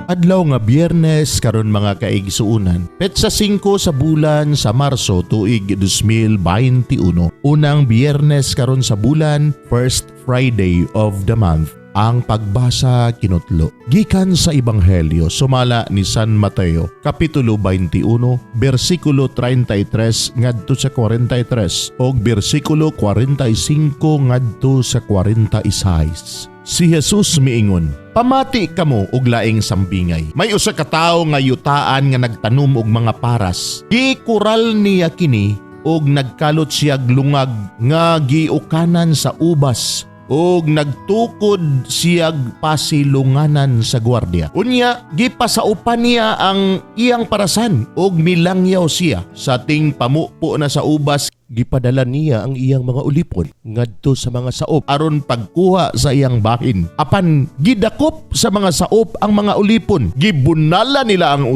Adlaw nga Biyernes karon, mga kaigsuunan. Petsa 5 sa bulan sa Marso, tuig 2021. Unang Biyernes karon sa bulan, first Friday of the month. Ang pagbasa kinutlo gikan sa Ebanghelyo sumala ni San Mateo, kapitulo 21, bersikulo 33 ngadto sa 43 ug bersikulo 45 ngadto sa 46. Si Jesus miingon, "Pamati kamo og laing sambingay. May usa ka tawo nga yutaan nga nagtanom og mga paras. Gikural niya kini og nagkalot siyag lungag nga giukanan sa ubas og nagtukod siyag pasilunganan sa gwardiya. Unya gipasaupan niya ang iyang parasan og milangyaw siya. Sa tingpamupo na sa ubas, gipadala niya ang iyang mga ulipon ngadto sa mga saop aron pagkuha sa iyang bahin. Apan gidakop sa mga saop ang mga ulipon. Gibunala nila ang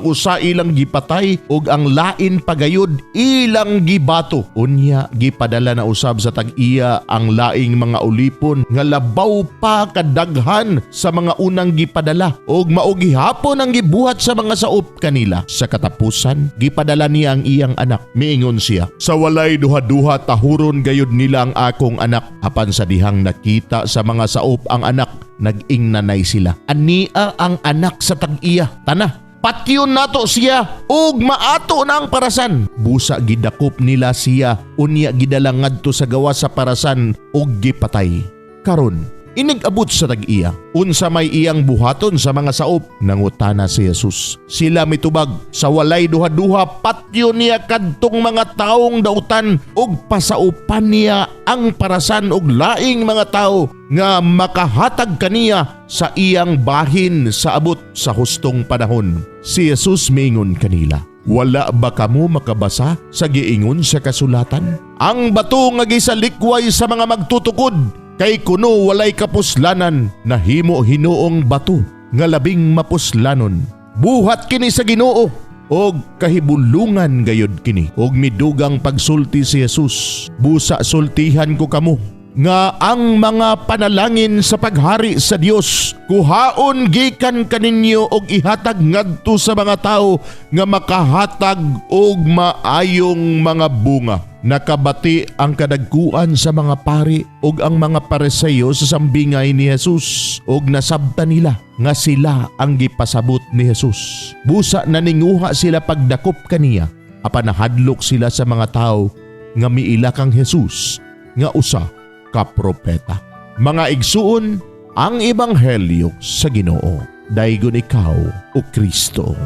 usa ilang gipatay ug ang lain pagayod ilang gibato. Unya gipadala na usab sa tag-iya ang laing mga ulipon nga labaw pa kadaghan sa mga unang gipadala, ug mao gihapon ang gibuhat sa mga saop kanila. Sa katapusan, gipadala niya ang iyang anak. Miingon siya, 'Sa walay duha-duha, tahuron gayud nila ang akong anak.' Apan sa dihang nakita sa mga saop ang anak, nag-ingnanay sila, 'Ania ang anak sa tag-iya. Tana, patyon nato siya ug maato na ang parasan.' Busa gidakop nila siya, unya gidala ngadto sa gawas sa parasan ug gipatay. Karon, inig-abot sa tag-iya, unsa may iyang buhaton sa mga saop?" nangutana si Jesus. Sila mitubag, "Sa walay duha-duha, patyon niya kadtong mga taong dautan ug pasaupan niya ang parasan og laing mga tawo nga makahatag kaniya sa iyang bahin sa abot sa hustong panahon." Si Jesus miingon kanila, "Wala ba kamo makabasa sa giingon sa kasulatan? 'Ang bato nga gisalikway sa mga magtutukod kay kuno walay kapuslanan, nahimo hinuong bato nga labing mapuslanon. Buhat kini sa Ginoo og kahibulungan gayud kini.'" Og midugang pagsulti si Jesus, "Busa sultihan ko kamo nga ang mga panalangin sa paghari sa Dios kuhaon gikan kaninyo og ihatag ngadto sa mga tawo nga makahatag og maayong mga bunga." Nakabati ang kadagkuan sa mga pari ug ang mga Pariseo sa sambingay ni Jesus ug nasabtan nila nga sila ang gipasabot ni Jesus. Busa naninguha sila pagdakop kaniya, apan nahadlok sila sa mga tawo nga miila kang Jesus nga usa ka propeta. Mga igsuon, ang ebanghelyo sa Ginoo. Daygon ikaw, o Kristo.